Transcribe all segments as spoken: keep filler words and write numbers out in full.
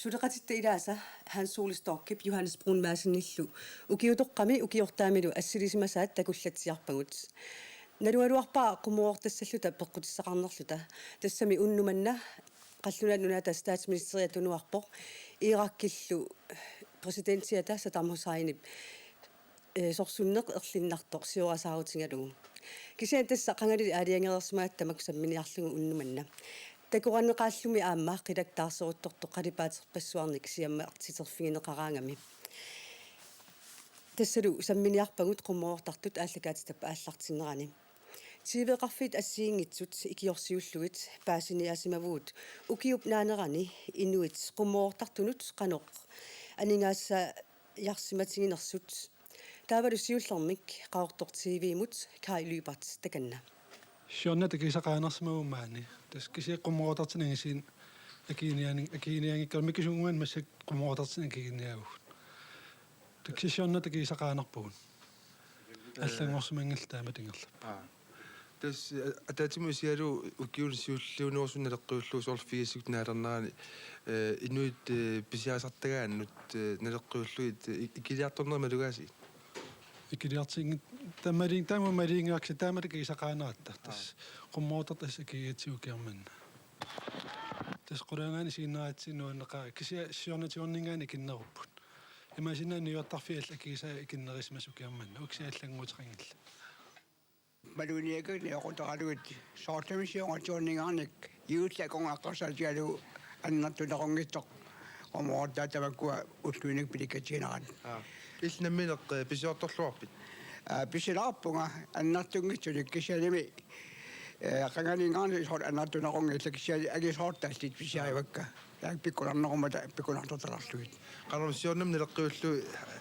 Suleqatitta ilaasa Hans Ole Stockip Johannes Brun Madsenillu ukiutoqqami ukiortaamilu assilisimasaat takullatsiarpagut. Nalugaluarpara qummoortassalluta peqqutissaqarnerluta. Tassami unnuk manna qallunaat nunaata statsministeriat tunuarpoq Irakillu præsidentiata Saddam Husseinip, eh, sorsunneq erlinnartoq siorasaarutigalugu. Kisianni tassa qangali aalajangereersimagatta tamakku samminiarlugu unnuk manna. Takoraneqaallumi aamma qilak taarseruttortoq qalipaaterpassuarnik siammartiterfigineqaraangami. Tassalu samminiarpagut qummoortartut aallakaatitap aallartinnerani. T V-qarfiit assigiinngitsut ikiorsiullugit paasiniaasimavugut ukiup naanerani inuit qummoortartunut qanoq aningaasarsimatiginersut. Taavalu siullermik Qaqortoq T V-mut Kai Lyberth takanna. Siorna takisassaqarnersimavoq maani. Tassa kisianni qummoortartut angisuut akiniani-, akinianngikkaluarlugit kisunnguan massakkut qummoortartut akiniaagut. Tassa siorna takisassaqarnerpugut. Allanngorsimanngillat taamatut ingerlappat. Aa. Tassa, eh, ataatsimut isigalugu ukiuni siulliunerusunik naleqqiullugu soorlu firsikkut naalernerani, eh, inuit, eh, pisiarisartagaannut, eh, naleqqiullugit, eh, ikiliartornerit malugaasiit? Ikiliartinngit-, taamali-, taama malinnaagatsigit taamatut takisassaqarneratta. Aa. Tassa qummoortartut tassa akigigatsigu ukiormanna. Tassa qulaangaani isiginnaaratsigu nuanneqaaq kisianni siornatigorninngaanniit ikinnerupput. Imaassinnaavoq niuertarfiit allat akigisaat ikinnerisimasut ukiormanna. Ukiut kisiat allannguuteqanngillat. Maluginiakkat nioqqutaralugit soorlumi siornatigoorninngaanniit juullip akornanni eqqarsaatigalugu annertuneqanngitsoq qummoortaat tamakkua ulluinnarni pilikkatsiginerat. Aa. Illit nammineq, eh, pisiortorluarpit? Aa, pisilaarpunga annertunngitsunik kisiannimi Eh, qanganiinngaanniit soorlu annertuneqanngillat kisianni angisoortaallit pisiarivakka. Taakku pikkunarnerummata pikkunartortaqarlugit. Qanormi siornamut naleqqiullugu,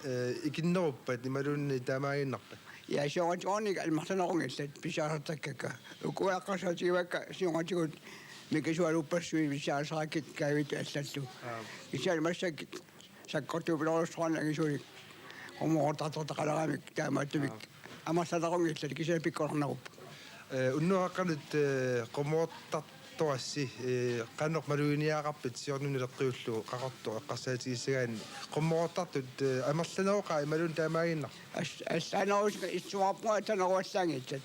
eh, ikinneruppat imaluunniit taamaaginnarpat? Ja, siornatigoorniit amerlaneqanngillat pisiarisartakkakka. Ukua eqqarsaatigivakka siornatigut mikisualuppassuit pisiarisarakkit kaaviittut allallu. Aap. Kisianni massakkut sakkortuupilorujussuarnik angisuunik qummoortartortaqaleramik taamaattumik. Aap. Amerlaneqanngillat kisianni pikkunarnerupput. Eh, unnuaqqanut, eh, qummoortartorassi, eh, qanoq maluginiagaqarpit siornamut naleqqiullugu Qaqortoq eqqarsaatigissagaanni? Qummoortartut, eh, amerlanerupput imaluunniit taamaaginnarpit? As-, allaanerusumik isumaqarpunga allaaneruallaanngitsut.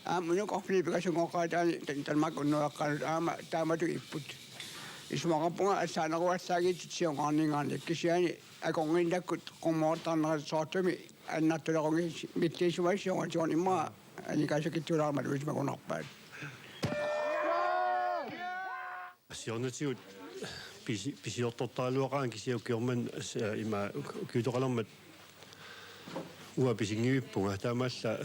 Aamma unukorfini pingasunngoqqaataani Tan-, Danmarkip unnuaqqanut aamma taamatut ipput. Isumaqarpunga allaaneruallaanngitsut siunnerniinngaanniit kisianni akornanniikkut qummoortarnerit soorlumi annertuneqanngillat mittiissumassooq siornatigoorniit immaqa anikaasakitsuulaarmat uisimagunarpaat. Siornatigut pisi-, pisiortortaraluaqaanga kisianni ukiormanna s-, ima ukiutoqalermat uanga pisinngivippunga. Taamaallaat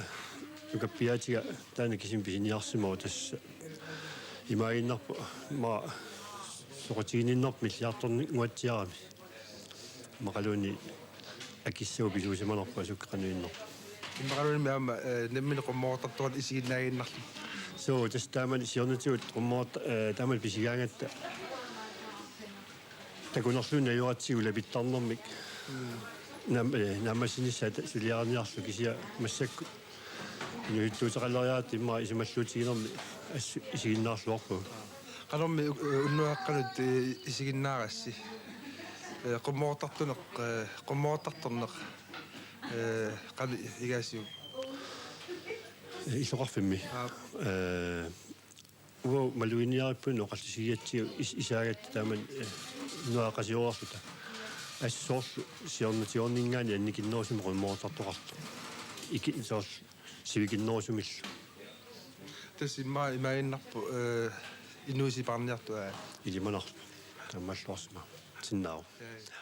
nukappiaatiga taanna kisimi pisiniarsimavoq tassa imaaginnarpoq ima soqutiginninnerput milliartornguatsiarami. Immaqaluunniit akissagut pisuusimanerput asuki qanoq innerpoq. Immaqaluunniit aamma, eh, nammineq qummoortartoratik isiginnaaginnarlugit. Suu, tassa taamani siornatigut qummoort-, eh, taamani pisigaangatta takunerluunniit ajoratsigu lapittarnermik. Mm. Naam-, eh, naammassinissaat suliariniarlugu kisianni massakkut inuusuttuuteqaleriaratta immaqa isumalluutiginermi assut isiginnaarluarpugut. Qanormi u-, u-, unnuaqqanut, eh, isiginnaarassi? Eh, qummoortartuneq, eh, qummoortartorneq, eh, qanoq igaasiuk? Illoqarfimmi? Aap. Eh, uagut maluginiarippugut oqallisigigatsigu is-, isaagatta taamani, eh, unnuaqasiorarluta. Assut soorlu siornatigoorninngaanniit annikinnerusumik qummoortartoqartoq. Iki-, soorlu sivikinnerusumillu. Tassa immaqa imaaginnarpoq, eh, inuusipaarniartoq, aa. Ilimanarpoq. Taamaalluarsimavoq. Sinnaavoq. Ja, ja.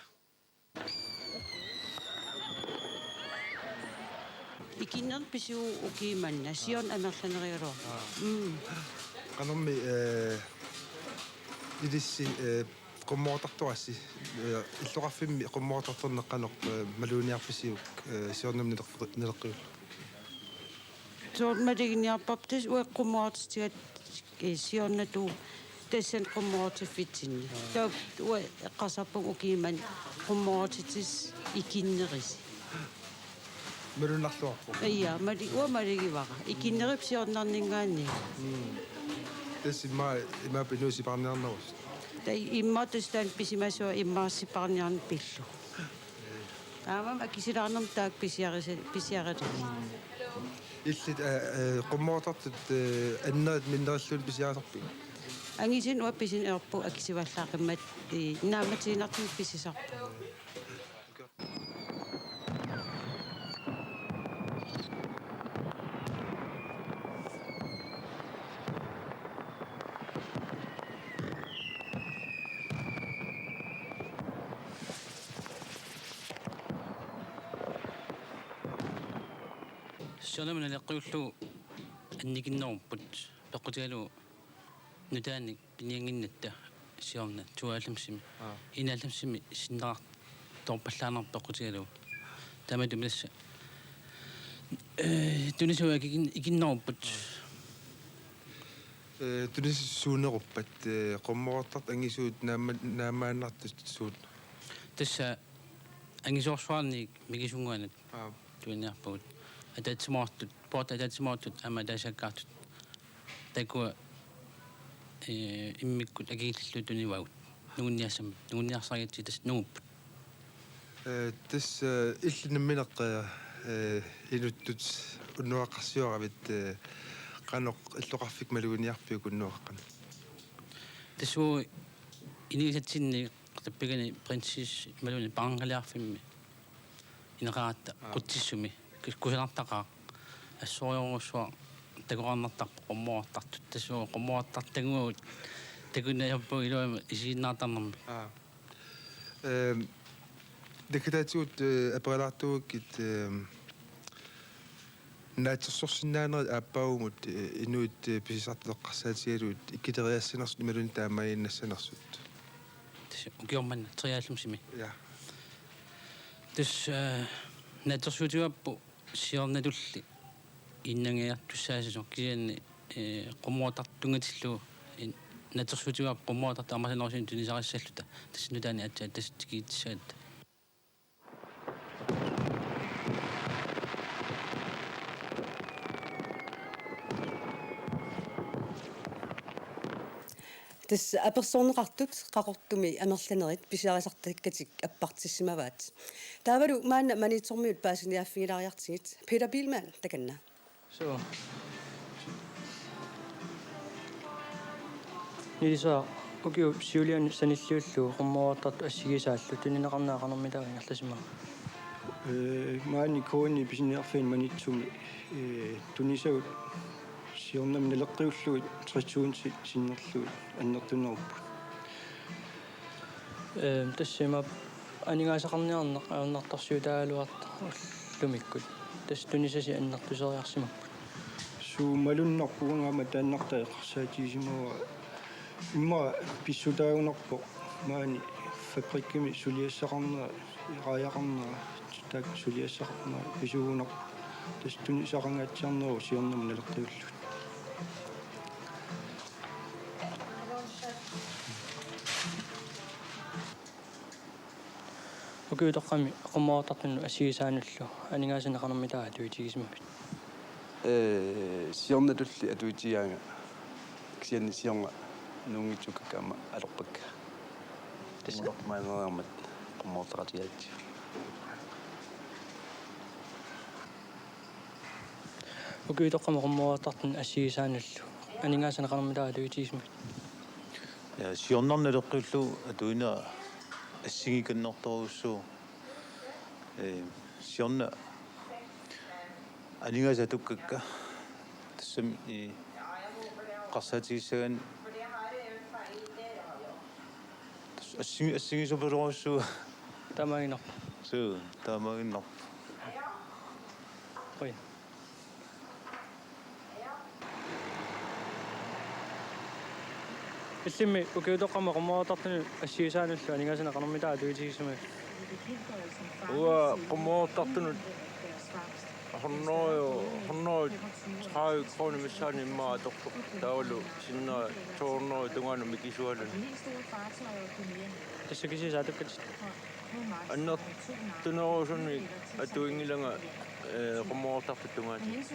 Ikinnerit pisuupput ukiumanna, siorna amerlanerugaluarpoq. Aa. Mm. Qanormi, eh, ilissi, eh, qummoortartorassi, eh, illoqarfimmi qummoortartorneq qanoq, eh, maluginiarpisiuk, eh, siornamut naleq-, naleqqiullugu? Soorlu maluginiarparput tassa uanga qummoortitigaara, eh, siornatigut tassani qummoortiffitsinni. Taava uanga eqqarsarpunga ukiumanna qummoortitisi ikinnerisi. Malunnarluarpoq. Ja, mali-, uanga malugivara. Ikinnerippoq siornarninngaanniit. Mm. Tassa immaqa, immaqa inuusipaarniarnerusut. Taava immaqa tassa taanna pisimasoq immaqa sipaarniarneq pillugu. Aamma akisulaarnermut taakku pisiarisa-, pisiarilugit. Illit, eh, eh, qummoortartut, eh, annerit minnerulluunniit pisiarisarpigit? Angisunik uanga pisineq ajorpunga akisuallaaqimmat, eh, naammatiinnartumik pisisarpunga. Siornamut naleqqiullugu annikinnerupput peqqutigalugu nutaanik piniannginnatta siorna tooghalvfemsimi. Aa. Enoghalvfemsimi sinneqartoorpallaanerput peqqutigalugu. Taamaattumik tassa, eh, tunisivut ikin-, ikinnerupput. Aa. Eh, tunisisut suuneruppat, eh, qummoortartut angisuut naamma-, naammaannartut suut? Tassa angisoorsuarnik mikisunnguanut. Aap. Tuniniarpagut. Ataatsimoortut, poortat ataatsimoortut aamma ataasiakkaartut. Taakku, eh, immikkut akikillillu tunivagut. Nungunniassam-, nungunniarsarigatsigit tassa nungupput. Eh, tassa, eh, illit nammineq, eh, eh, inuttut unnuaqqarsioravit, eh, qanoq illoqarfik maluginiarpiuk unnuaqqanut? Tassa uagut inigisatsinni tappikani Prinsip imaluunniit Paarngaliarfimmi ineqaratta. Aa. Qutsissumi kus-, kusanartaqaaq. Assorujussuaq takoqqaartarpoq qummoortartut. Tassa uagut qummoortartut takuagut takuneq ajorpagut iluamik isiginnaartarnermik. Aa. Ehm, naggataatigut, eh, aperalaartuugakkit, ehm, naatsorsorsinnaanerit aappaagummut, eh, inuit, eh, pisisartut eqqarsaatigalugit ikileriaassanersut imaluunniit taamaaginnassanersut. Tassa ukioq manna treoghalvfemsimi. Ja. Tassa, eh, naatsorsuutigaarput siornatulli iinnagiartussaasoq kisianni, eh, qummuartartut tunngatillugu in-, naatsorsuutigaarput qummuartartut amerlanerusunik tunisarissalluta tassa nutaanik aatsaat tassa tikiitsissaat. Tassa apersorneqartut Qaqortumi amerlanerit pisiarisartakkatik appartissimavaat. Taavalu maanna Maniitsormiut paasiniaaffigilaariartigit, Peter Biilmann takanna. Suu. Nilisaq, ukiup siuliani sanilliullugu qummuartartut assigisaallu tunineqarnera qanormitaava ingerlasimava? Ee, maani K N-i pisiniarfiani Maniitsumi, ee, tunisagut siornami naleqqiullugit tres tusind sinnerlugit annertunerupput. Ehm, tassa ima aningaasaqarniarneq ajornartorsiutaagaluartoq ullumikkut. Tassa tunisasi annertuseriarsimapput. Suu, malunnarpoq, uanga aamma taannartaa eqqarsaatigisimavara. Immaqa pissutaagunarpoq maani fabrikkimi suliassaqarnera, raajaqarnera, taakku suliassaqarnera pisuugunarpoq. Tassa tunisaqangaatsiarneruvoq siornami naleqqiullugit. Ukiutoqqami qummuartartunut assigisaanullu aningaasanik qanormitaava atuitigisimaviuk? Ee, siornatulli atuitigaanga. Kisianni siorna nuunngitsukkakka aamma atorpakka. Tassa. Qummuartartut maangareermat qummuartaqatigaarput. Ukiutoqqami qummuartartunut assigisaanullu aningaasanik qanormitaava atuitigisimaviuk? Ja, siornarmi naleqqiullugu atuinera assigikannertorujussuuvoq. Ee, siorna aningaasat atukkakka tassami, ee, eqqarsaatigissagaanni assigi-, assigisorujussuuvoq. Taamaaginnarpoq. Suu, taamaaginnarpoq. Oi. Illimmi ukiutoqqami qummuartartunut assigisaanullu aningaasanik qanormitaava atuitigisimaviuk? Uanga qummuartartunut hundrede, hundrede tredive kroner missaani immaqa atortoq. Taavalu sinnera to hundrede tungaanut mikisualuni. Tassa kisiisa atukkatit? Annertunerusunik atuinngilanga, ee, qummuartartut tungaatigut.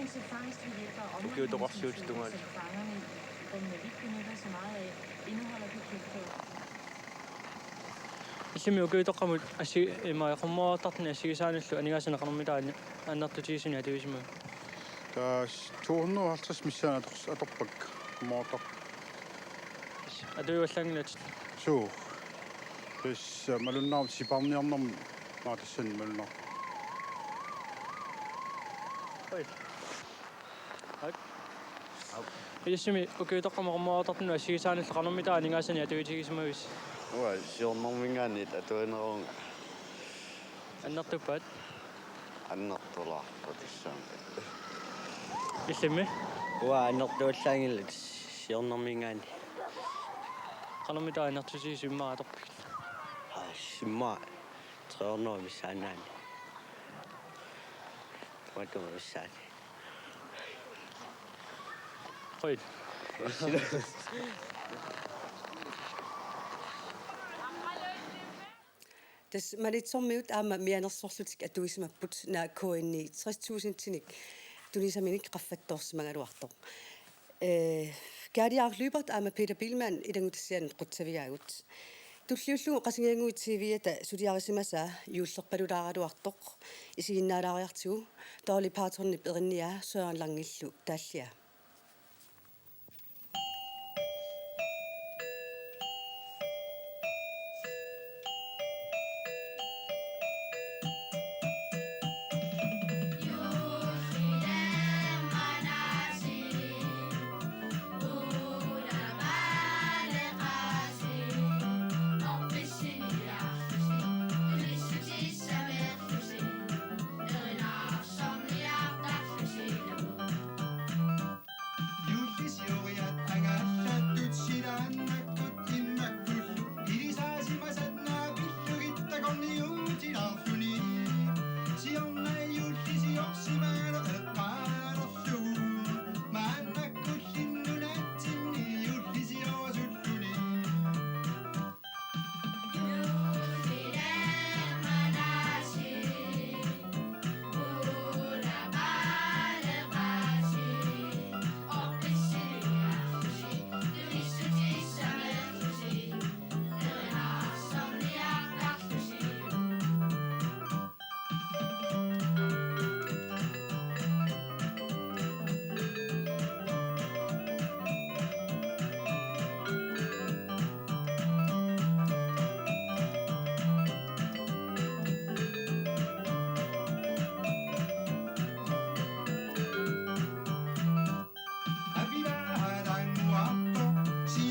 Ukiutoqarsiutit tungaatigut. Illimmi ukiutoqqamut assi-, ima, qummuartartunut assigisaanullu aningaasanik qanormitaava annertutigisunik atuisimaviuk? Tassa to hundrede og halvtreds missaani ator-, atorpakka qummuartartut. Atuivallaanngilatit? Suu. Tassa malunnarpoq sipaarniarnermi, maa, tassani malunnarpoq. Oi. Hak. Hak. Illimmi ukiutoqqami qummuartartunut assigisaanullu qanormitaava aningaasanik atuitigisimavisi? Uanga siornermiingaanniit atuinerunga. Annertuppat? Annertulaarpoq tassami. Illimmi? Uanga annertuallaanngilaq siornermiingaanniit. Qanormitaava annertutigisumik immaqa atorpigit? Aa, immaqa tre hundrede missaannaanni. Tre hundrede missaani. Qujan. Tassa Maniitsormiut aamma mianersorlutik atuisimapput, naak K N-i tres tusindinik tunisaminik qaffattoorsimagaluartoq. Ee, Kaali Jakob Lyberth aamma Peter Biilmann ilanngutassiaanut qutsavigaagut. Tulliullugu Qasigiannguit T V-ata suliarisimasaa juullerpalulaaraluartoq isiginnaalaariartigu Dolly Partonip erinniaa Søren Langillu taalliaa.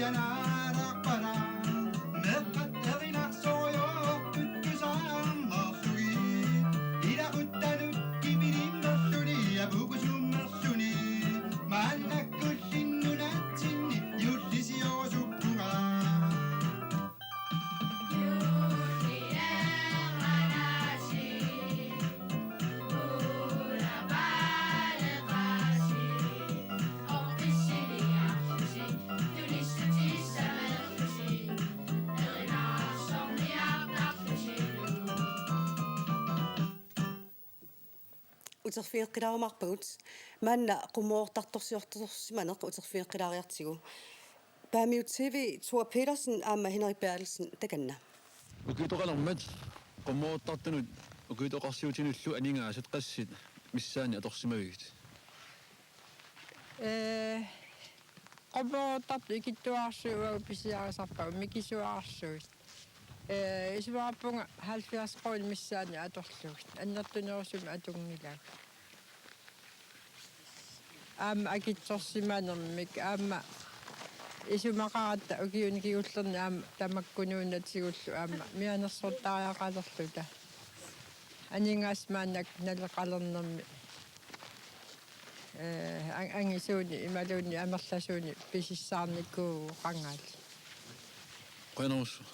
Janaraqpara, meqqat erinarsorujorput tusarnerlugit. Ilaquttanut kimilimmerluni, apukusummerluni, maannakkulli nunatsinni juullisiorusukkunga. Uterfigeqqilaarumaarpagut, maanna qummoortartorsiortorsimaneq uterfigeqqilaariartigu. Paamiut T V, Thor Petersen aamma Henrik Berthelsen, takanna. Ukiutoqalermat qummoortartunut ukiutoqarsiutinullu aningaasat qassit missaanni atorsimavigit? Ee, qummoortartut ikittuararsuit uagut pisiarisarpagut, mikisuararsuit. Ee, isumaqarpunga halvfjerds kroner missaani atorlugit. Annertunerusumik atunngilagut. Aamma akitsorsimanermik, aamma isumaqaratta ukiuni kingullerni aamma tamakkunuunnatigullu aamma mianersortariaqalerluta. Aningaasat maannakkut naleqalernermi, ee, an-, angisuunik imaluunniit amerlasuunik pisissaarnikuuvoq qangali. Qujanarsuaq.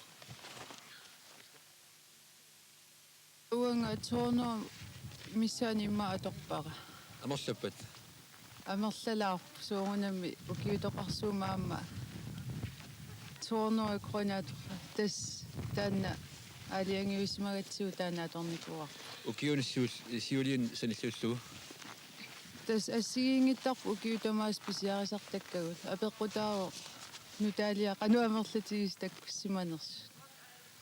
Uanga to hundrede missaani immaqa atorpara. Amerlappat? Amerlalaarpoq, soorunami ukiutoqarsuummat aamma to hundrede kroner atorpara. Tassa taanna aalajangiusimagatsigu taanna atornikuuara. Ukiuni siul-, siuliani sanilliullugu? Tassa assigiinngittarput ukiut tamaasa pisiarisartakkagut. Apeqqutaavoq nutaaliaq qanoq amerlatigisut takkussimanersut.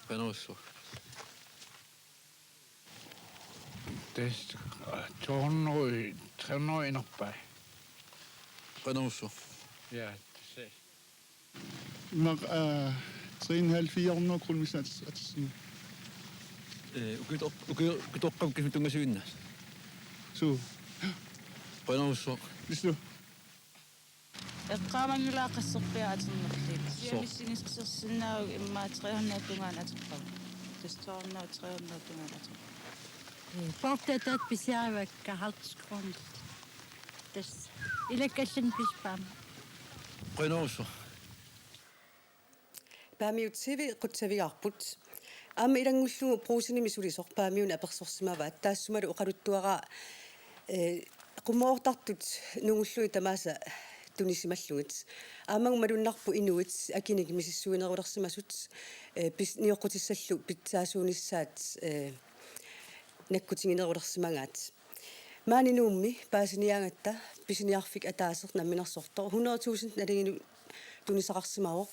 Qujanarsuaq. Tassa to hundrede, tre hundrede inorpai. Qujanarsuaq. Ja, tassa. Immaqa, øh, tre en halv, fire hundrede kroner missaani atorsimavara. Ee, ukiutoq-, ukiu-, ukiutoqqakkut kisimi tunngasuinnaq. Suu. Qujanarsuaq. Illit. Eqqaamanngilara qasserpiaq atornerlutit. Suu. Siamissinisersinnaavugut immaqa tre hundrede tungaanut atorpagut. Tassa to hundrede, tre hundrede tungaanut atorpagut. Ee, poortaat pisiarivakka halvtreds kroner. Tassa. Ilakkallin pispaam. Qujanarsuaq. Paamiut T V qutsavigaarput. Aamma ilanngullugu Brugsenimi sulisoq Paamiuni apersorsimavaat, taassumalu oqaluttuaraa, ee, qummoortartut nungullugit tamaasa tunisimallugit. Aammalu malunnarpoq inuit akinik misissuinerulersimasut, ee, pis-, nioqqutissallu pitsaasuunissaat, ee, nakkutiginerulersimagaat. Maani Nuummi paasiniaagatta pisiniarfik ataaseq namminersortoq hundrede tusind nalinginut tunisaqarsimavoq,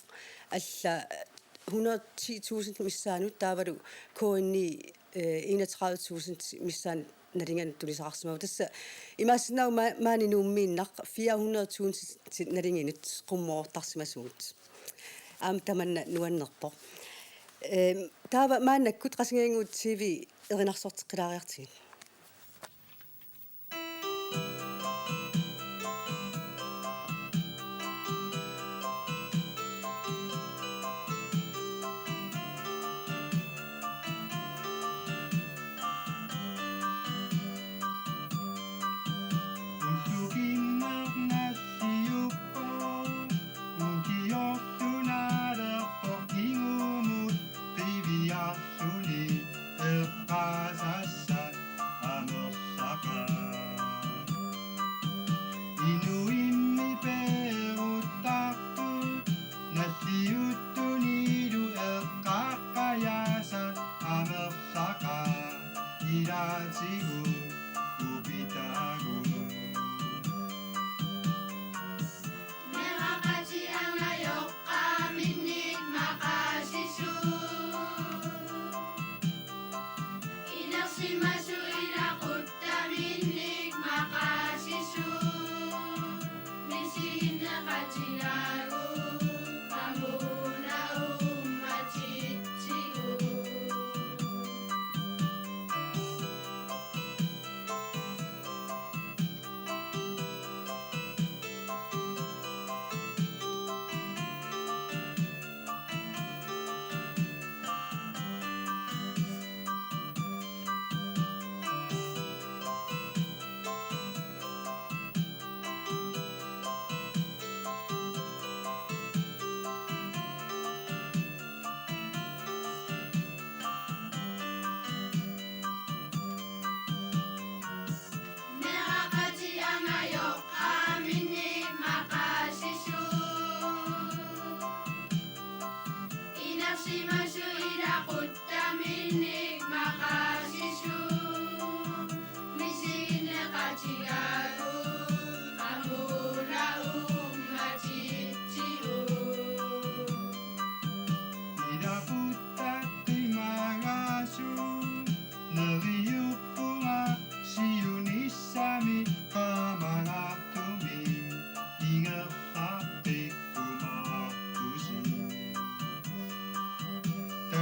alla hundrede ti tusind missaanut, taavalu K N I, eh, enogtredive tusind missaanut nalinganut tunisaqarsimavoq. Tassa imaassinnaavoq ma-, maani Nuummiinnaq fire hundrede tusind nalinginut qummoortarsimasugut. Aamma tamanna nuannerpoq. Ehm, taava maannakkut Qasigiannguup T V erinarsorteqqilaariartigit. Usukinnarnassiuppoq, ukiorlunalerpoq kingumut qiviarluni eqqaasassat.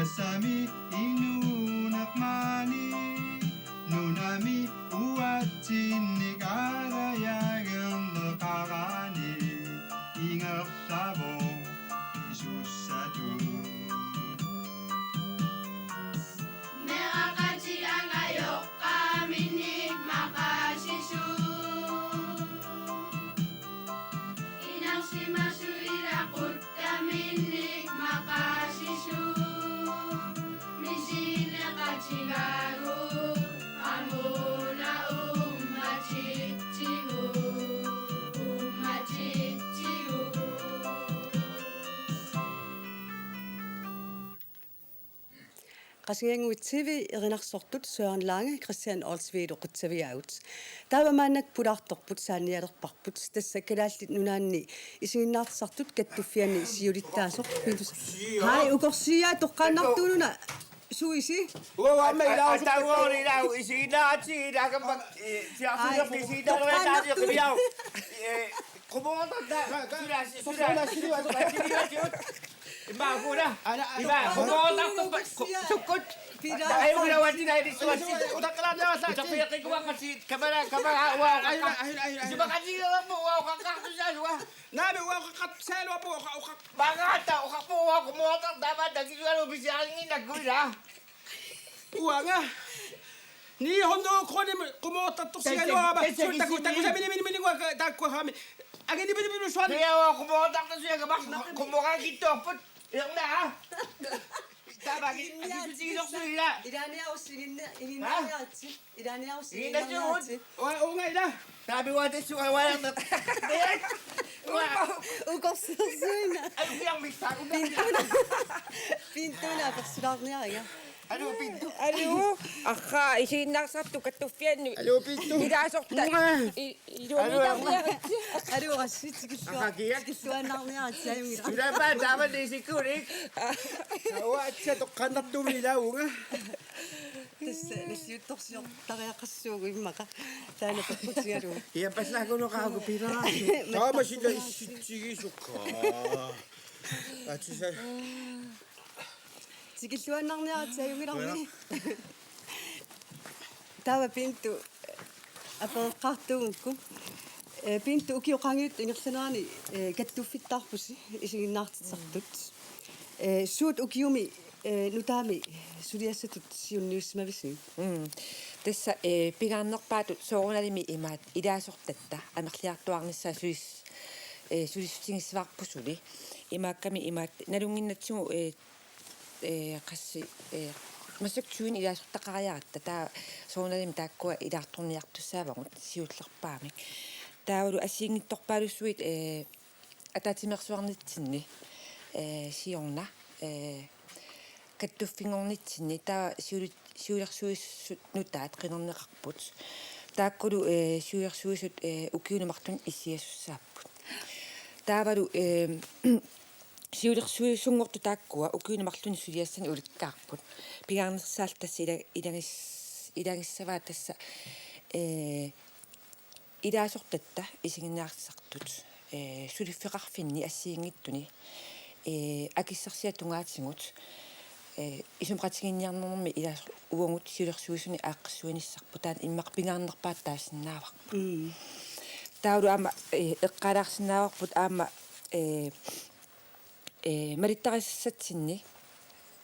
Tassami inuuneq maani nunami uatsinnik aalajangerneqarani ingerlavoq pisussatut. Meeraqatit angajoqqaaminnik maqaasisut. Inersimasut ilaquttaminnik maqaasisut. Misigineqatigaagut qamuuna uummatitsigut, uummatitsigut. Qasigiannguit T V erinarsortut Søren Lange, Christian Olsvigip oqitsavigaagut. Taava maannakkut pulaartorput saannialerparput. Tassa Kalaallit Nunaanni isiginnaartitsisartut kattuffianni siulittaasoq Pintus. Hai, ukorsiaa toqqaannartuununa suisi. Uanga aamma ilaa. Ataguuri ilaa isiginnaartitsisut ilaa kamma, eh, siarsuliorput isiginnaartitsisut ilaa. Eh, qumorta ta-, sula, sula, sula, sula. Ima kuna. Ima, qumortartorpa-, sukkut. Ai, una wati nai disuati. Utaqqalaarniarassaat. Utaqqalaarniarassaat. Kamala, kamala, uanga. Ai, ai, ai, ai. Isumaqatigilerpoq uanga oqaqqartussaaluaq. Naami uanga oqaqqartussaaluarpoq uanga oqa-. Maqaata oqarpoq uanga qumortartoq taama takisualu pisiarinnginnakku ilaa. Uanga. Ni hundrede kroner qumortartorsigaluarama. Tassa, tassa, suut taku-, takusamini, mini, mini, uanga taakkua haami. Angini, mini, mini, suani. Pia uanga qumortartorsigaluarama. Qumortartorsigaluarama. Ernaa. Taavagi, akisutigisorsuit ilaa. Ilaaniarussi iginna-, iginnaariaritsi. Ilaaniarussi iginnaariaritsi. Uanga, uanga ilaa. Taava uanga tassunga ualerneq. Ukorsiorsuina. Alukiarmik taakku. Pintuuna. Pintuuna apersulaarniariga. Aluu, Pintu. Aluu, arraa, isiginnaartitsisartut kattuffianni. Aluu, Pintu. Ilaasortat. Uanga. I-, iluamillarniaritsi. Aluu, rassi tikillua-, tikilluaannarniaritsi ajunngilaq. Sulaappa taama isikkulik. Uanga atsa toqqaannartumik ilaa uanga. Tassa nassiuttorsiortariaqassuugut immaqa. Taanna peqqutigalugu. Ia, passaakuluqaaku pilaarsi. Taama sila issitsigisukka. Atisa. Tikilluaannarniaritsi ajunngilaq. Taava Pintu apereqqaartuugukku. Eh, Pintu, ukiut qaangiuttut ingerlanerani, eh, kattuffittaarpusi isiginnaartitsisartut. Eh, suut ukiumi, eh, nutaami suliassatut siunniussimavisigit? Mm. Tassa, eh, pingaarnerpaatut soorunalimi imaattoq ilaasortatta amerliartuaarnissaa sulis-, eh, sulissutigissavarput suli. Imaakkami imaattoq nalunnginnatsigu, eh, eh, qassit, eh, massakkut tyvenik ilaasortaqariaratta, taava soorunalimi taakkua ilaartorniartussaavagut siullerpaamik. Taavalu assigiinngitsorpaalussuit, eh, ataatsimeersuarnitsinni, eh, siorna, eh, kattuffinngornitsinni, taava siuli-, siulersuisut nutaat qinerneqarput. Taakkulu, eh, siulersuisut, eh, ukiuni marlunni issiasussaapput. Taavalu, eh, siulersuisunngortut taakkua ukiuni marlunni suliassanik ulikkaarput. Pingaarnersaat tassa ila-, ilagis-, ilagissavaat tassa, eh, ilaasortatta isiginnaartitsisartut, eh, suliffeqarfinni assigiinngitsuni, eh, akissarsiat tungaatigut, eh, isumaqatiginninniarnermi ilaasor-, uagut siulersuisuni aaqqissuinissarput, taanna immaqa pingaarnerpaatut taasinnaavarput. Mm. Taavalu aamma, eh, eqqaalaarsinnaavarput aamma, eh, eh, malittarisassatsinni,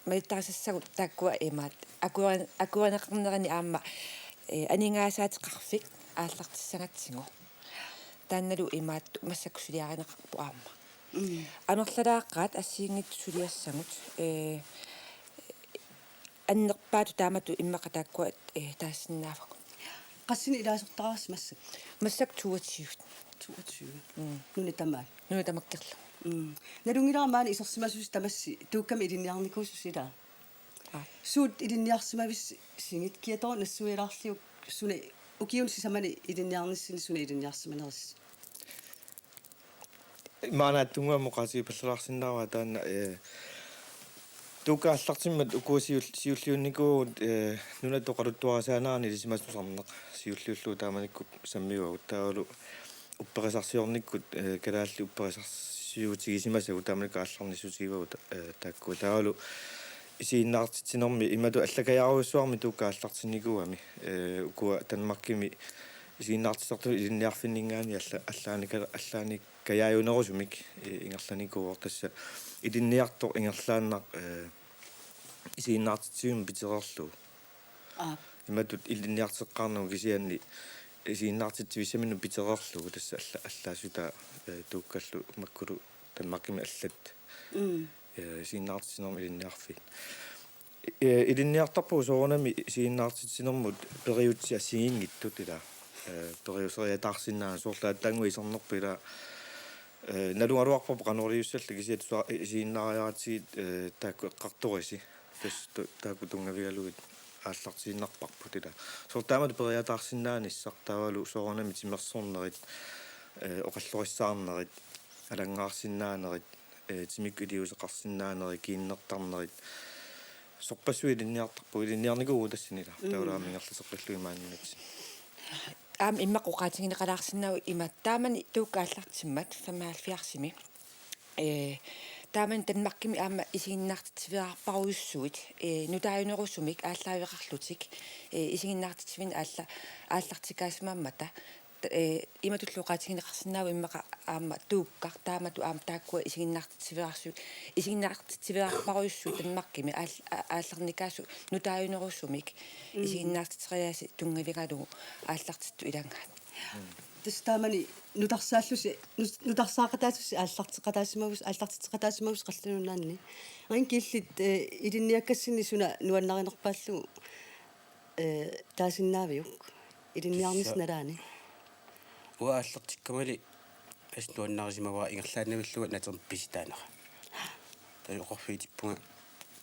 malittarisassagut taakkua imaattoq akuerin-, akuerineqarnerani aamma, eh, aningaasaateqarfik aallartissagatsigu. Taannalu imaattoq massakkut suliarineqarpoq aamma. Mm. Amerlalaaqaat assigiinngitsut suliassagut, eh, annerpaatut taamatut immaqa taakkua, eh, taasinnaavagut. Qassinik ilaasortariarsi massakkut? Massakkut toogtyve. Toogtyve. Mm. Nuna tamaat. Nuna tamakkerlugu. Mm. Nalunngilara maani isersimasusi tamassi tuukkami ilinniarnikuususi ilaa? Aa. Suut ilinniarsimavissigit, kiatoq nassuialaarliuk suna ukiuni sisamani ilinniarnissani suna ilinniarsimanerisi? Maanna tunguamut oqaatigipallalaarsinnaavara taanna, eh, tuukkat aallartimmat ukua siul-, siulliunnikuuvugut, eh, nunat oqaluttuarisaanerani ilisimatusarneq siulliullugu taamanikkut sammivagut. Taavalu upperisarsiornikkut, eh, kalaallit upperisarsiutigisimasagut taamanikkut aallarnissutigivagut, eh, taakkua. Taavalu Isiginnaartitsinermi imatut allakajaarujussuarmik Tuukka aallartinnikuugami, ee, ukua Danmarkimi isiginnaartitsisartut ilinniarfinninngaanniit alla-, allaanika-, allaanikajaajunerusumik, ee, ingerlanikuuvoq tassa ilinniartoq ingerlaannaq, ee, isiginnaartitsivimmut pitereerlugu. Aap. Imatut ilinniarteqqaarnagu kisianni isiginnaartitsivissaminnut pitereerlugu tassa alla-, allaassutaat, ee, Tuukkallu makkulu Danmarkimi allat. Mm. Ee, isiginnaartitsinermi ilinniarfiit. Ee, ilinniartarpugut soorunami isiginnaartitsinermut periutsit assigiinngitsut ilaa. Ee, periuseriataarsinnaaneq soorlu aatsaannguaq isernerput ilaa, ee, nalugaluarparput qanoq iliussallugu kisianni tua isiginnaariaratsigit, ee, taakku eqqartorisi. Tassa tu-, taakku tunngavigalugit aallartiinnarparput ilaa. Soorlu taamatut periataarsinnaanissaq taavalu soorunami timersornerit, ee, oqallorissaarnerit, alanngaarsinnaanerit, ee, timikkut iliuuseqarsinnaanerit, kiinnertarnerit. Sorpassuit ilinniartarpagut, ilinniarnikuuvugut tassani ilaa. Mm. Taavalu aamma ingerlateqqillugit maaniinnatsinni. Aamma immaqa oqaatigineqalaarsinnaavoq ima taamani Tuukka aallartimmat femoghalvfjerdsimi. Ee, taamani Danmarkimi aamma isiginnaartitsiveerparujussuit, ee, nutaajunerusumik aallaaveqarlutik, ee, isiginnaartitsivinik aalla-, aallartikaasimammata, ee, imatullu oqaatigineqarsinnaavoq immaqa aamma Tuukka, taamatut aamma taakkua isiginnaartitsiveerarsu-, isiginnaartitsiveerparujussuit Danmarkimi aal-, a-, aallarnikaasut nutaajunerusumik, mm, isiginnaartitseriaaseq tunngavigalugu aallartittut ilagaat. Tassa taamani nutarsaallusi, nut-, nutarsaaqataassusi aallarteqataasimagus-, aallartitseqataasimagusi qallunaanni. Rinki illit, ee, ilinniakkassinni suna nuannarinerpaallugu, ee, taasinnaaviuk? Ilinniarnissaq tassa nalaani. Uanga aallartikkamali assut nuannarisimavara ingerlaannavillunga natermik pisitaanera. Taava oqarfigiumaarpunga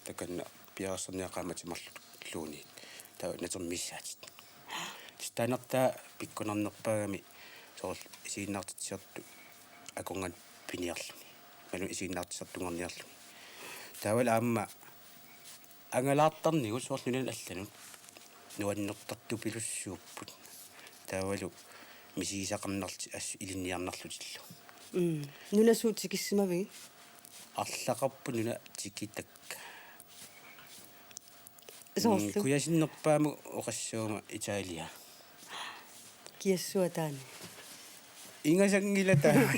takanna piareersarniaqaama timerluunniit. Taava natermik misissaat. Tassa taannartaa pikkunarnerpaagami soorlu isiginnaartitsisartut akornanni piniarluni. Imaluunniit isiginnaartitsisartunngorniarluni. Taavalu aamma angalaartarnigut soorlu nunanut allanut nuannertartupilussuupput. Taavalu misigisaqarnarlutik assut ilinniarnarlutillu. Mm. Nunat suut tikissimavigit? Arlaqarput nunat tikitakka. Soorlu? Mm, kujasinnerpaamut oqassuummat Italia. Kiassua taanna? Ingasanngilaq taanna.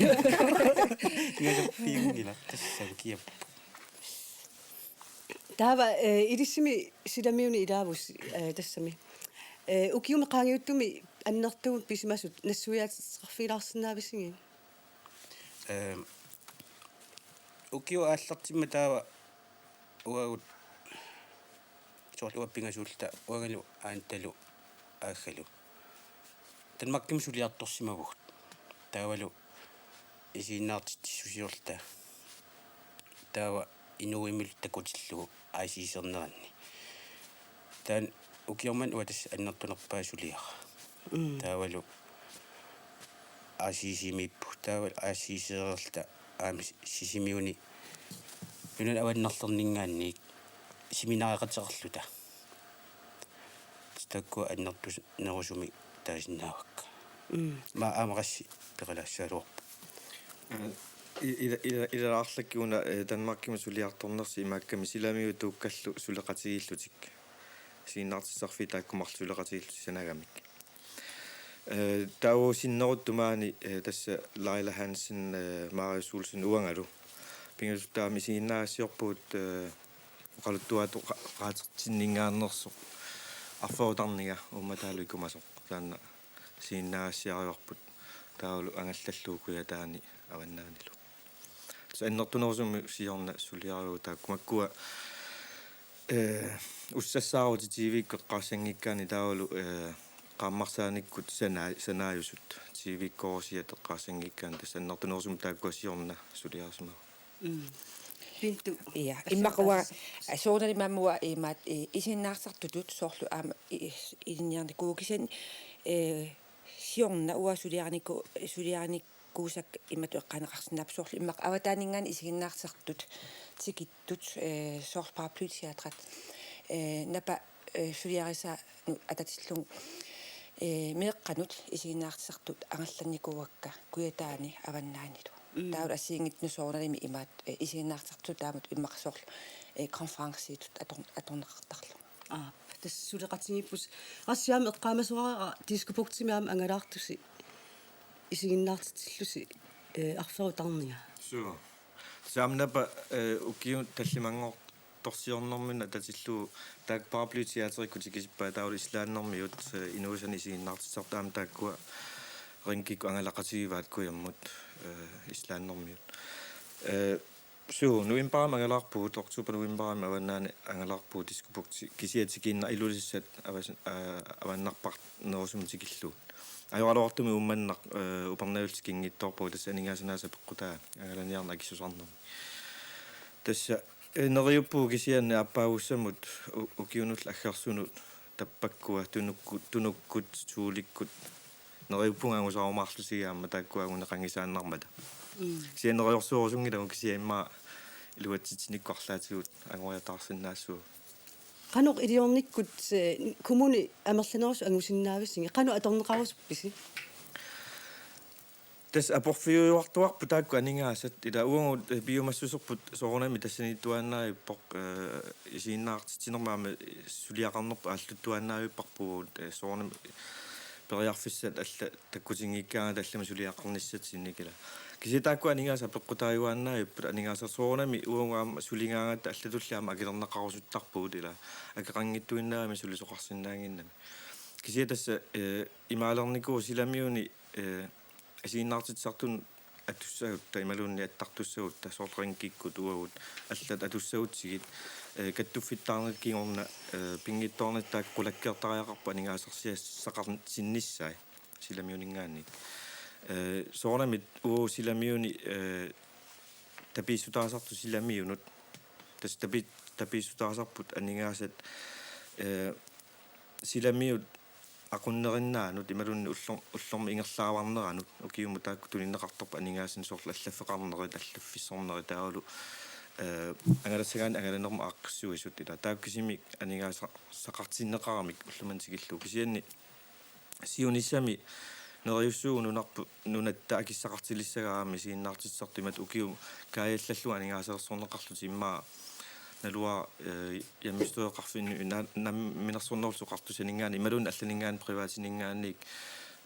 Ingasappiunngilaq tassami kiap. Taava, ee, ilissimi silamiuni ilaavussi, ee, tassami. Ee, ukiumi qaangiuttumi annertuumik pisimasut nassuiaateqarfigilaarsinnaavisigit? Ee, ukioq aallartimmat taava uagut soorlu uanga pingasuulluta uangalu Aantalu Aaggalu Danmarkimi suliartorsimavugut. Taavalu isiginnaartitsissusiorluta. Taava inuuimilu takutillugu aasiiserneranni. Taanna ukioq manna uanga tassa annertunerpaaq suliara. Mm. Taavalu aasiisimiippugut. Taavalu aasiisereerluta aamma Sisimiuni nunanut avannarlerninngaanniit seminariaqateqarluta. Tassa taakkua annertunerusumik taasinnaavakka. Mm. Aamma qassit peqalaassaagaluarput. Ee, i-, ila-, ila-, ilalaarlakki una, ee, Danmarkimi suliartornersi imaakkami silamiut Tuukkallu suleqatigiillutik. Isiginnaartitsisarfiit taakku marluk suleqatigiillutik sanagamik. Ee, taava sinneruttut maani, ee, tassa Laila Hansen, ee, Marius Olsen uangalu. Pingasulluta aamma isiginnaagassiorpugut, ee, oqaluttuaatut qa-, qaatertinninngaanneersoq arferutarninga uummataalu ikumasoq. Taanna isiginnaagassiaraluarput taavalu angallallugu Kujataani avannaanilu. Tassa annertunerusumik siorna suliaralugu taakku makkua, ee, ussassaarut T V-kkut eqqaassanngikkaanni taavalu, ee, qaammarsaanikkut sanaa-, sanaajusut T V-kkorusiat eqqaassanngikkaanni tassa annertunerusumik taakkua siorna suliarisimavagut. Mm. Pintu. Ja, immaqa uanga, aa, soorunami aamma uanga imaattoq, ee, isiginnaartitsisartutut soorlu aamma i-, ilinniarnikuuvoq kisianni, ee, siorna uanga suliariniku-, suliarinik- kuusakka imatut eqqaaneqarsinnaapput soorlu immaqa avataaninngaanniit isiginnaartitsisartut tikittut, ee, soorlu Paraplyteatret, ee, Napa, ee, suliarisaanut atatillugu, ee, meeqqanut isiginnaartitsisartut angerlannikuuakka Kujataani avannaanilu. Mm. Taava assigiinngitsunut soorunalimi imaat, eh, isiginnaartitsisartut taamatut immaqa soorlu, eh, konferenciitut ator-, atorneqartarlugu. Aa, tassa suleqatigiippusi. Qassi aamma eqqaamasoraara Diskobugtimi aamma angalaartusi isiginnaartitsillusi, eh, arferup tarninga. Suu. Saamnapa, eh, ukiut tallimanngortorsiornerminni atatillugu taakku Paraply Teaterikkut tikisippaat, taavalu islandimiut, eh, inuusannik isiginnaartitsisartut aamma taakkua ringikkut angalaqatigivaat kujammut, eh, islandimiut. Eh, suu, novembarimi angalaarpugut, oktober novembarimi Avannaani angalaarpugut Diskobugti, kisianni tikiinna-, Ilulissat avas-, aa, avannarparnerusumik tikillugu. Ajoraluartumik Uummannaq, eh, Upernavilluni tikinngitsoorpugut, tassa aningaasanik apeqqutaa angalaniarneq akissuseqarnermi. Tassa, eh, neriuppugut kisianni aappaagussamut u-, ukiunullu aggersunut tappakkua Tunukkut, Tunukkut, Tuulikkut. Neriuppunga angusarumaarlusigit aamma taakkua anguneqanngisaannarmata. Mm. Kisianni neriorsuerusunngilagut kisianni immaqa iluatsitsinikkut arlaatigut angoriataarsinnaassuugut. Qanoq iliornikkut, eh, kommuni amerlanerusut angusinnaavissigit, qanoq atorneqarusuppisi? Tassa aporfiujuartuarput taakku aningaasat, ila uagut, eh, piumassuserput soorunami tassaniittuaannavippoq, eh, isiginnaartitsinermi aamma suliaqarnerput aalluttuaannavipparput, eh, soorunami periarfissat allat takkutinngikkakka allamik suliaqarnissatsinnit ila. Kisianni taakku aningaasat apeqqutaajuaannavipput, aningaasat soorunami uagut aamma suligaangatta allatulli aamma akilerneqarusuttarpugut ila. Akeqanngitsuinnaammat sulisoqarsinnaannginnami. Kisianni tassa, eh, imaalernikuuvoq silamiuni, eh, isiginnaartitsisartunut atussagutta imaluunniit attartussagutta, soorlu ringikkut uagut allat atussagutsigit, eh, kattuffittaarnerata kingorna, eh, pinngitsoornata taakku qulakkeertariaqarput aningaasarsiassaqartinnissaat silamiuninngaanniit. Eh, soorunami uagut silamiuni, eh, tapiissutaasartut silamiunut. Tassa tapi-, tapiissutaasarput aningaasat, eh, silamiut aqunnerinnaanut imaluunniit ullor-, ullormut ingerlaavarneranut ukiumut taakku tunineqartarput aningaasanik, soorlu allaffeqarnerit, allaffissornerit taavalu, eh, angalassagaanni angalanermut aaqqissuisut ila. Taakku kisimik aningaasaqartinneqaramik ullumimut tikillugu. Kisianni siunissami neriussuugut nunarpu-, nunatta akissaqartilissagaa aamma isiginnaartitsisartut imatut ukiut kaajallallugu aningaasalersorneqarlutik, immaqa naluara, eh, hjemmestyreqarfinni na-, Namminersornerullutik Oqartussaaninngaanniit imaluunniit allaninngaanniit privatininngaanniit,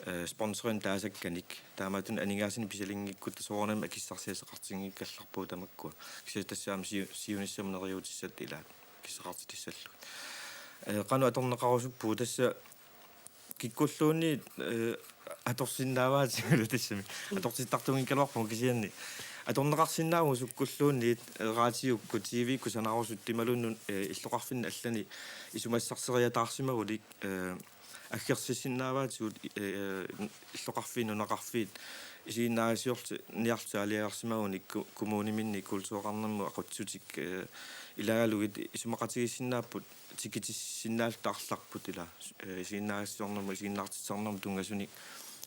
eh, sponsorinik taasakkanik. Taamaattunik aningaasanik pisalinngikkutta soorunami akissarsiassaqartinngikkallarpugut tamakkua. Kisianni tassa aamma siu-, siunissami neriuutissat ilaat akissaqartitissallugit. Eh, qanoq atorneqarusuppugut tassa kikkulluunniit, eh, atorsinnaavaatigut tassami. Atortittartunngikkaluarpugut kisianni. Atorneqarsinnaavugut sukkulluunniit, eh, raatiukkut, T V-kkut sanarusuttut imaluunniit, eh, illoqarfinni allani isumassarseriataarsimagunik, eh, aggersissinnaavaatigut, eh, illoqarfiit, nunaqarfiit, isiginnaagassiorniarlutik aalajangersimagunik ku-, kommuniminni kultureqarnermut aqutsutik, eh, ilagalugit isumaqatigiissinnaapput tikitissinnaallutik arlarput ila, eh, isiginnaagassiornermut, isiginnaartitsisarnermut tunngasunik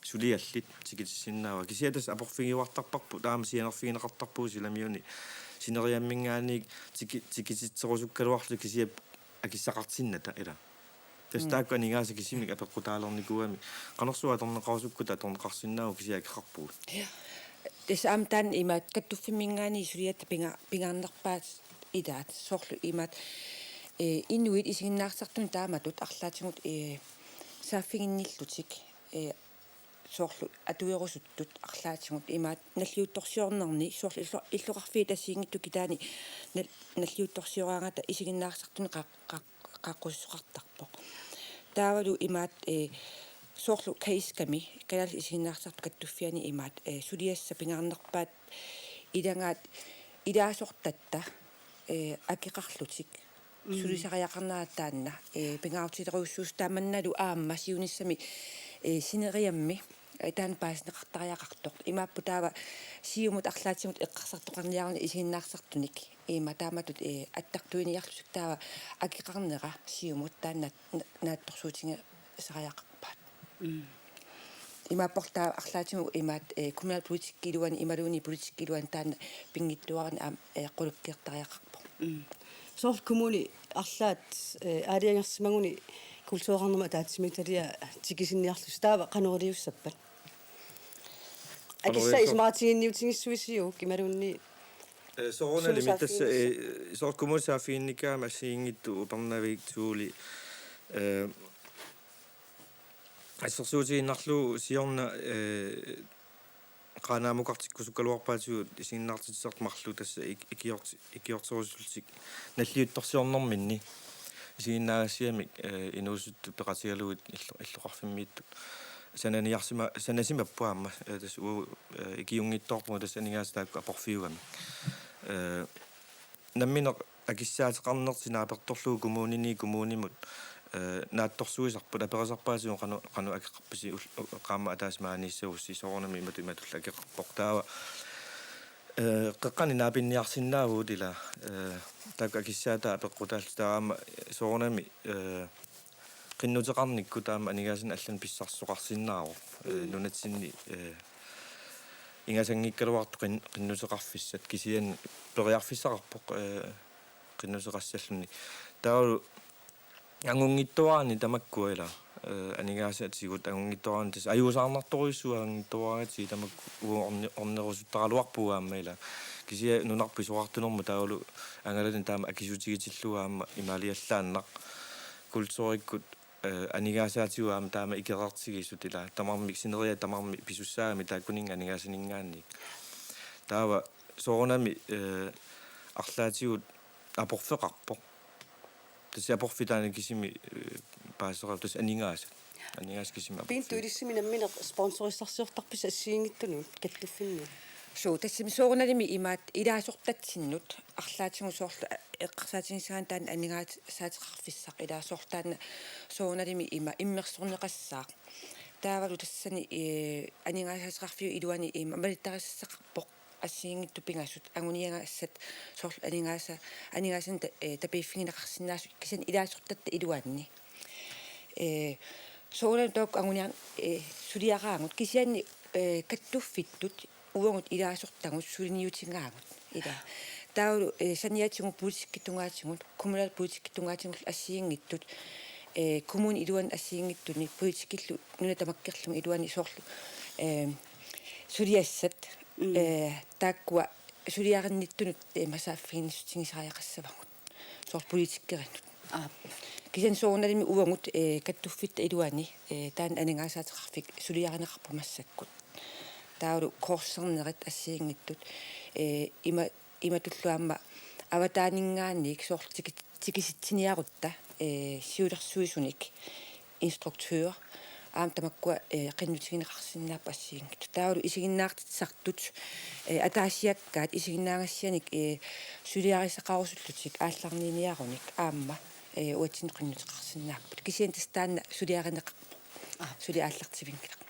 suliallit tikitissinnaavaat. Kisianni tassa aporfigiuartarparput, taama sianerfigineqartarpugut silamiuni sineriamminngaanniit tiki-, tikititserusukkaluarlutik kisianni akissaqartinnata ila. Tassa Mm. taakku aningaasat kisimik apeqqutaalernikuugamik. Qanorsuaq atorneqarusukkutta atorneqarsinnaavoq kisianni akeqarpugut. Ja. Tassa aamma taanna imaat kattuffimminngaanniit suliatta pinga-, pingaarnerpaat ilaat soorlu imaat, eh, inuit isiginnaartitsisartunut taamatut arlaatigut, eh, saaffiginnillutik, eh, soorlu atuerusuttut arlaatigut imaat nalliuttorsiornerni soorlu illo-, illoqarfiit assigiinngitsut kitaani nal-, nalliuttorsioraangata isiginnaartitsisartunut qaa-, qaa-, qaaqqussuseqartarpoq. Taavalu imaat, eh, soorlu KAISKA-mi, Kalaallit Isiginnaartitsisartut Kattuffianni imaat, eh, suliassat pingaarnerpaat ilagaat ilaasortatta, eh, akeqarlutik. Mm. Sulisariaqarnera taanna, eh, pingaarutilerujussuusoq taamannalu aamma siunissami, eh, sineriammi, eh, taanna paasineqartariaqartoq. Imaappoq taava Siumut arlaatigut eqqarsartoqarniaruni isiginnaartitsisartunik. Ima taamatut, eh, attartuiniarlutik taava akeqarnera Siumut taanna na-, naatsorsuutigisariaqarpaat. Mm. Imaapporlu taava arlaatigut imaat, eh, kommunalpolitikki iluani imaluunniit politikki iluani taanna pinngitsoorani aamma, eh, qulakkeertariaqarpoq. Mm. Soorlu kommuni arlaat, eh, aalajangersimaguni kultureqarnermut ataatsimiititaliaq tikisinniarlusi, taava qanoq iliussappat? Akissaa isumaqatiginninniutigissuisiuk imaluunniit? Eh, soorunalimi Suut tassa, saaffiginnissaq. Eh, soorlu kommunit saaffiginnikkaangamik assigiinngitsut Upernavik, Thule, eh, assersuutigiinnarlugu siorna, eh, Qaanaamukartikkusukkaluarpaatigut isiginnaartitsisartut marluk tassa ik-, ikiorti-, ikiorterusullutik nalliuttorsiornerminni isiginnaagassiamik, eh, inuusuttut peqatigalugit illo-, illoqarfimmiittut sananiarsima-, sanasimapput aamma, eh, tassa uagut, eh, ikiunngitsoorpugut tassa aningaasat taakku aporfiugamik. Eh, nammineq akissaateqarnertik naapertorlugu kommunini kommunimut, eh, naatsorsuisarput, aperisarpaatigut qanoq, qanoq akeqarpisi ul-, u-, qaammat ataaseq maaniissagussi, soorunami imatut imatullu akeqarpoq. Taava, eh, qeqqani naapinniarsinnaavugut ila, eh, taakku akissaataat apeqqutaallutik, taava aamma soorunami, eh, qinnuteqarnikkut taama aningaasanik allanik pissarsisoqarsinnaavoq, eh, Mm. nunatsinni, eh, ingasanngikkaluartut qin-, qinnuteqarfissat, kisianni periarfissaqarpoq, eh, qinnuteqassalluni. Taavalu angunngitsuaraanni tamakkua ila, eh, aningaasatigut angunngitsuaraanni tassa ajuusaarnartorujussuuvoq angunngitsuaraangatigit tamakku uagut orni-, ornerusuttaraluarpugut aamma ila. Kisianni nunarput isorartunermut taavalu angalaneq taama akisutigitillugu aamma imaaliallaannaq kulturikkut, eh, aningaasaatigut aamma taama ikereertigisut ila tamarmik sineriak tamarmik pisussaagamik taakkuninnga aningaasaninngaanniit. Taava soorunami, eh, arlaatigut aporfeqarpoq. Tassa aporfik taanna kisimi, eh, paasera tassa aningaasat. Aningaasat kisimi aporfik. Pintu ilissimi nammineq sponsorissarsiortarpisi assigiinngitsunut kattuffinnut? Suu, tassami soorunalimi imaattoq ilaasortatsinnut arlaatigut soorlu, eh, eqqarsaatigissagaanni taanna aningaasaateqarfissaq ilaa soorlu taanna soorunalimi ima immersorneqassaaq. Taavalu tassani, eh, aningaasaateqarfiup iluani ima malittarisassaqarpoq assigiinngitsut pingasut anguniagassat soorlu aningaasa-, aningaasanik ta-, eh, tapiiffigineqarsinnaasut kisianni ilaasortatta iluanni. Eh, soorunami taakku anguniar-, eh, suliaraagut kisianni, eh, kattuffittut uagut ilaasortagut suliniutigaagut ila. Taavalu, eh, saniatigut politikkitungaatigut, kommunalpolitikkitungaatigut assigiinngitsut, eh, kommunip iluani assigiinngitsunik politikkillu nunat tamakkerlugit iluanni soorlu, eh, suliassat, Mm. eh, taakkua suliarinnittunut, eh, ima saaffiginnissutigisariaqassavagut. Soorlu politikkerinnut. Aap. Kisianni soorunalimi uagut, eh, kattuffitta iluani, eh, taanna aningaasaateqarfik suliarineqarpoq massakkut. Taavalu kursernerit assigiinngitsut, eh, ima-, imatullu aamma avataaninngaanniit soorlu tiki-, tikisitsiniarutta, eh, siulersuisunik instruktør, aamma tamakkua, eh, qinnutigineqarsinnaapput assigiinngitsut. Taavalu isiginnaartitsisartut, eh, ataasiakkaat isiginnaagassianik, eh, suliarisaqarusullutik aallarniiniarunik aamma, eh, uatsinnut qinnuteqarsinnaapput. Kisianni tassa taanna suliarineqarpoq. Aap. Suli aallartivinngilaq.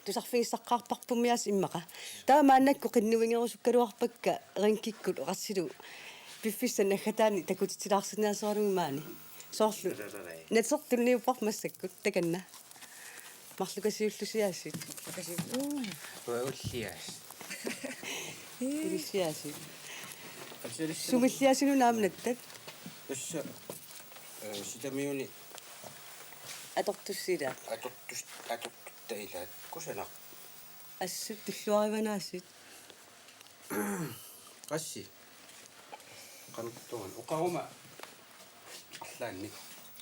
Tusarfigissaqqaarparpummi aasiit immaqa. Taava maannakkut qinnuigerusukkaluarpakka ringikkut oqarsilu piffissap naggataani takutitsilaarsinnaaseralugu maani. Soorlu. Natertunniuppoq massakkut takanna. Marlukasiullusiaasiit. Kasi-, uu. Uagulliaasiit. Ilissiaasiit. Absolut. Sumilliaasiit una aamma nattat? Tassa, eh, sitamiuni. Atortussilaat. Atortus-, atortutta ilaat. Kusanaq. Assut tulluarivanaasiit. Qassi. Qanuttuan. Oqaruma. Arlaannik.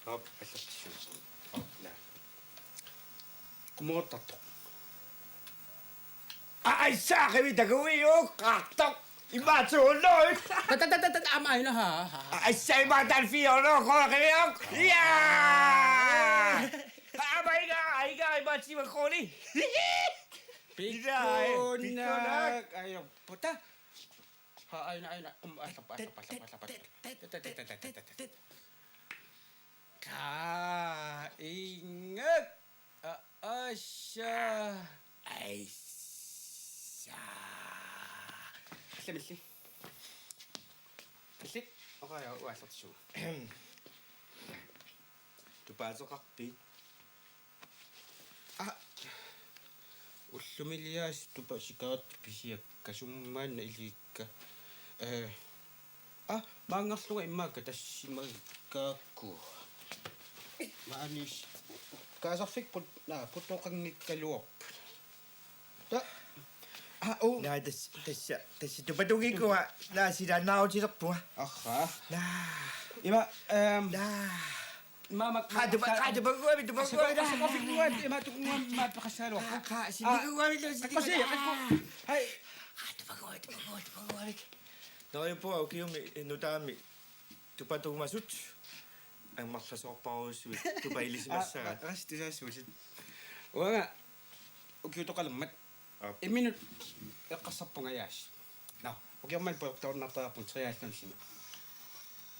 Aap. Allatsissuup. Aap, naa. Qummuuttartoq. Aa, issa, qivi takuiuk, qaartoq. Imaatsuunnut. Ta, ta, ta, ta, ta, aamma aina, ha, ha, ha. Aa, issa, imaattuunnut, fiornut, qiviuk. Ja! Aamma iga, iga, imaattuunnut, quli. Ila, eh, pikkunak. Pikkunak. Ajo, puta. Ha, aina, aina. Um, allappa, allappa, allappa, allappa. Ka, ingat. A-, asha. Aisha. Allamilli. Allit. Oqaja uallertigu. Tupaateqarpit? A. Ullumiliaasiit tupa sigaretti pisiakka summaanna ilikka. Eh. A, maanngarlunga immaqa tassimagakku. Maanis. Kaasarfipput, naa, putoqanngikkaluarput. Ta. Ah, oh. Naa, tassa, tassa, tassa tupatungikua, naa, silaannaarutilerpunga. Aha. Naa. Ima, ehm, naa. Maama, qaa tupa-, qaa tupaguami, tupaguami. Qaa, qaa, qaa, qaa, qaa, sinikuami, sinikuami. Hai. Qaa tupaguami, tupaguami, tupaguami. Neriuppunga ukiumi nutaami tupatuumasut. Ammarlasoorparujussuit tupa ilisimassagaat. Ah, ah, ah, tusaassuusit. Uanga ukiutoqalermat. Aap. Imminut eqqarsarpunga, jaas. Nå, ukioq manna pujortarunnaartariaqarpunga treoghalvfemsimi.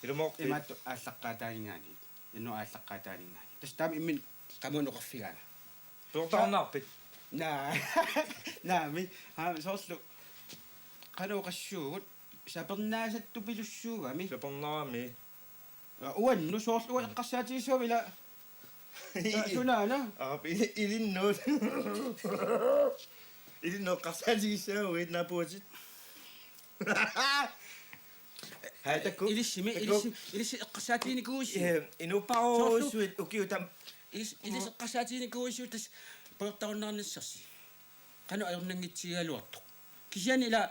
Ilumoorpit? Imaattoq aallaqqaataaninngaanniit. Innu aallaqqaataaninngaanniit. Tassa taama imminut qamuuna oqarfigaanga. Pujortarunnaarpit? Naa. Naamik. Haa, soorlu. Qanoq oqassuugut? Sapernaasattupilluarami. Sapernarami. Aa, uannut soorlu uanga eqqarsaatigissavarput ila. Aa, sunaana? Aap, ili-, ilinnut. Ilinnut eqqarsaatigissavarput naapuutit. Hai, takuuk. Ilissimi, takuuk. Ilissi, ilissi eqqarsaatiginikuuisiuk. Eh, inuupparujussuit ukiut tam-. Ilis-, ilissi eqqarsaatiginikuuisiuk tassa pujortarunnaarnissarsi. Qanoq ajornanngitsigigaluartoq. Kisianni ila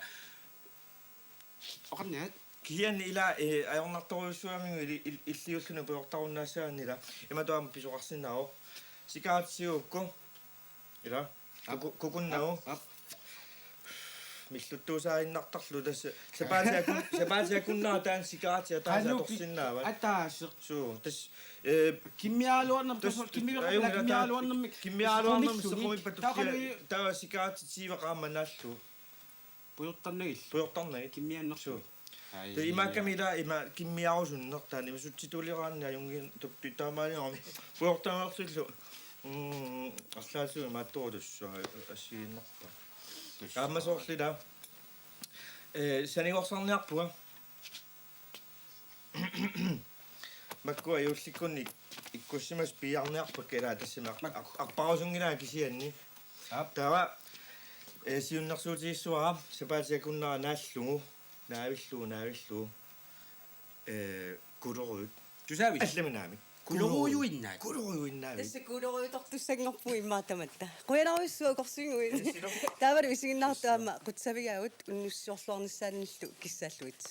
Oqarniat. Kisianni ila, eh, ajornartorujussuarmigut ili-, il-, illiulluni pujortarunnaassaanni ila. Imatut aamma pisoqarsinnaavoq. Cigarettit tigugukku. Ila. Aap. Kuku-, kukunnagu. Aap, aap. Milluttuusaaginnartarlugu tassa. Sapaatip akun-, sapaatip akunnera taanna cigarettit ataaseq atorsinnaavat. Ataaseq. Suu, tassa, eh, kimmiaraluarnermik tassa, tassa, kimmiaraluarnermik, ajunngilaq, kimmiaraluarnermik, kimmiaraluarnermik sequmilluni. Sequmippat taava tukia-, taava cigarettit tiiva qaammat naallugu. Pujortarnagit. Pujortarnagit. Kimmiannersuit. Suu. Ai, tassa imaakkami ila ima kimmiarusunneq taanna ima sutsituleraanni ajunngin tuppi taamaaliorami. Pujortarnersullu. Mm, arlaatigut imaattorutussua assigiinnarpaa. Tassa. Aamma soorlu ila. Eh, sanigorsarniarpunga. Makkua juullikkunni ikkussimasut piiarniarpakka ila tassami ar-, ar-, arparusunngilara kisianni. Aap. Taava, eh, siunnersuutigissavara sapaatip akunnera naallugu, naavillugu, naavillugu. Eh, kulorujuk. Tusaavis? Allamik naamik. Kulorujuinnaat. Kulorujuinnaavik. Tassa kulorujutortussanngorpugut immaqa tamatta. Qujanarujussuaq Korsingui. Tassa ilo. Taavalu isiginnaartut aamma qutsavigaagut unnussiorluarnissaannillu kissaallugit.